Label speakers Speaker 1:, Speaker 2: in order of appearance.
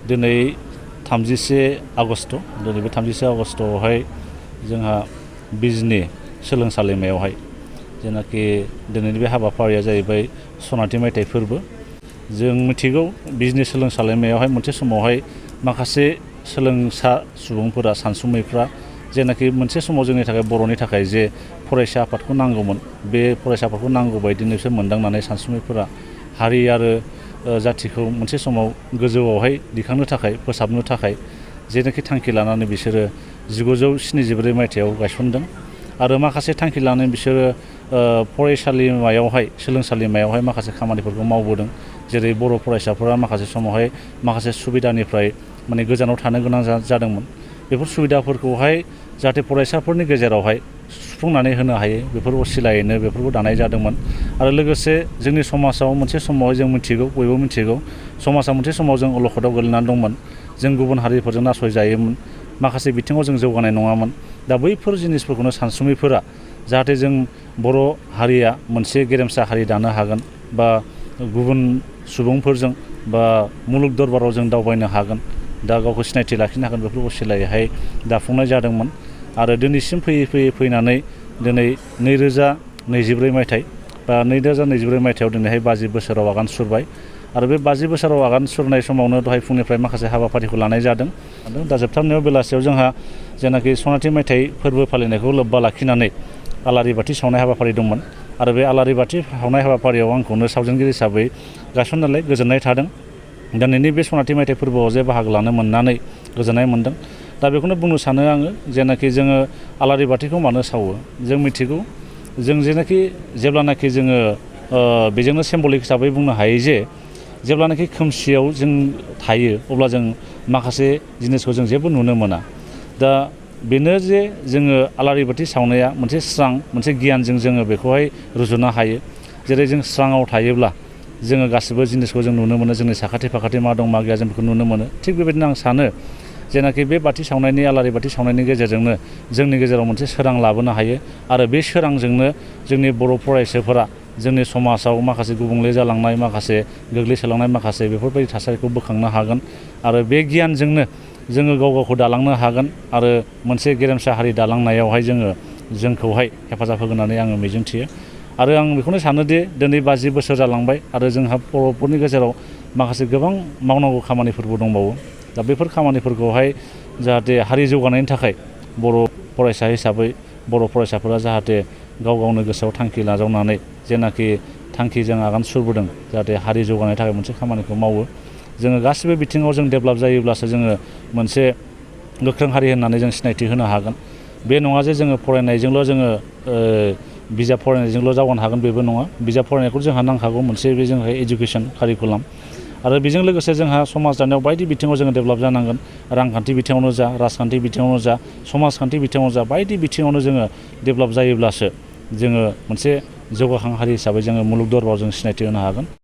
Speaker 1: दिनै 31 आगस्ट दिनै बे 31 आगस्टआवहाय जोंहा बिजनि सोलोंसालिमायावहाय जेनाखि दिनैनि बे हाबाफारिया जाहैबाय सनाथि मायथाइ फोरबो। जों मिथिगौ बिजनि सोलोंसालिमायावहाय मोनसे समावहाय माखासे सोलोंसा सुबुंफोरा सानसुमैफ्रा जेनाखि मोनसे समाव जोंनि थाखाय बर'नि थाखाय जे फरायसा आफादखौ नांगौमोन बे फरायसा आफादखौ नांगौ बायदिनो बिसोर मोनदांनानै सानसुमैफोरा हारि आरो जाथिखौ मोनसे समाव गोजौआवहाय दिखांनो थाखाय फोसाबनो थाखाय जेनाखि थांखि लानानै बिसोरो 1974 मायथाइयाव गायसनदों आरो माखासे थांखि लानानै बिसोरो फरायसालिमायावहाय सोलोंसालिमायावहाय माखासे खामानिफोरखौ मावबोदों। जेरै बर' फरायसाफोरा माखासे समावहाय माखासे सुबिदानिफ्राय माने गोजानाव थानो गोनां जादोंमोन। बेफोर सुबिदाफोरखौहाय जाहाथे फरायसाफोरनि गेजेरावहाय सुफुंनानै होनो हायो बेफोर असिलायैनो बेफोरखौ दानाय जादोंमोन। आरो लोगोसे जोंनि समाजाव मोनसे समावहाय जों मिथिगौ बयबो मिथिगौ समाजा मोनसे समाव जों अलखदाव गोलैनानै दंमोन। जों गुबुन हारिफोरजों नासयजायोमोन, माखासे बिथिङाव जों जौगानाय नङामोन। दा बैफोर जिनिसफोरखौनो सानसुमैफोरा जाहाथे जों बर' हारिया मोनसे गेरेमसा हारि दानो हागोन बा गुबुन सुबुंफोरजों बा मुलुग दरबाराव जों दावबायनो हागोन, दा गावखौ सिनायथि लाखिनो हागोन, बेफोर असिलायैहाय दाफुंनाय जादोंमोन। आरो दिनैसिम फैनानै दिनै 2024 मायथाइ बा 2024 मायथाइयाव दिनैहाय 50 बोसोराव आगान सुरबाय। आरो बे 50 बोसोराव आगान सुरनाय समावनो दहाय फुंनिफ्राय माखासे हाबाफारिखौ लानाय जादों। दा जोबथारनायाव बेलासियाव जोंहा जेनाखि सनाथि मायथाइ फोरबो फालिनायखौ लोब्बा लाखिनानै आलारि बाथि सावनाय हाबाफारि दंमोन। आरो बे आलारि बाथि सावनाय हाबाफारियाव आंखौनो सावजेनगिरि हिसाबै गायसननायलाय गोजोननाय थादों। दिनैनि बे सनाथि मायथाइ फोरबोआव जे बाहागो लानो मोननानै गोजोननाय मोनदों। दा बेखौनो बुंनो सानो आङो जेनाखि जोङो आलारि बाथिखौ मानो सावो जों मिथिगौ। जों जेनाखि जेब्लानाखि जोङो बेजोंनो सिम्बलिक हिसाबै बुंनो हायो जे जेब्लानाखि खोमसियाव जों थायो अब्ला जों माखासे जिनिसखौ जों जेबो नुनो मोना। दा बेनो जे जोङो आलारि बाथि सावनाया मोनसे स्रां मोनसे गियानजों जोङो बेखौहाय रुजुनो हायो। जेरै जों स्राङाव थायोब्ला जोङो गासिबो जिनिसखौ जों नुनो मोनो, जोंनि साखाथि फाखाथि मा दं मा गैया जों बेखौ नुनो मोनो। थिग बेबायदिनो आं सानो जेनाखि बे बाथि सावनायनि आलारि बाथि सावनायनि गेजेरजोंनो जोंनि गेजेराव मोनसे सोरां लाबोनो हायो। आरो बे सोरांजोंनो जोंनि बर' फरायसाफोरा जोंनि समाजाव माखासे गुबुंले जालांनाय, माखासे गोग्लैसोलांनाय माखासे बेफोरबायदि थासारिखौ बोखांनो हागोन। आरो बे गियानजोंनो जोङो गाव गावखौ दालांनो हागोन आरो मोनसे गेरेमसा हारि दालांनायावहाय जोंखौहाय हेफाजाब होगोन होननानै आङो मिजिंथियो। आरो आं बेखौनो सानोदि दिनै 50 बोसोर जालांबाय आरो जोंहा बर'फोरनि गेजेराव माखासे गोबां मावनांगौ खामानिफोरबो दंबावो। दा बेफोर खामानिफोरखौहाय जाहाथे हारि जौगानायनि थाखाय बर' फरायसा हिसाबै बर' फरायसाफोरा जाहाथे गाव गावनो गोसोआव थांखि नाजावनानै जेनाखि थांखिजों आगान सुरबोदों जाहाथे हारि जौगानायनि थाखाय मोनसे खामानिखौ मावो। जोङो गासिबो बिथिङाव जों डेभेलप जायोब्लासो जोङो मोनसे गोख्रों हारि होननानै जों सिनायथि होनो हागोन। बे नङा जे जोङो फरायनायजोंल' जोङो बिजाब फरायनायजोंल' जावगानो हागोन, बेबो नङा। बिजाब फरायनायखौ जोंहा नांखागौ, मोनसे बे जोंहा इडुकेसन कारिकुलाम। आरो बेजों लोगोसे जोंहा समाज दानायाव बायदि बिथिङाव जोङो डेभेलप जानांगोन। रांखान्थि बिथिङावनो जा, राजखान्थि बिथिङावनो जा, समाजखान्थि बिथिङावनो जा, बायदि बिथिङावनो जोङो डेभेलप जायोब्लासो जोङो मोनसे जौगाखां हारि हिसाबै जोङो मुलुग दरबाराव जों सिनायथि होनो हागोन।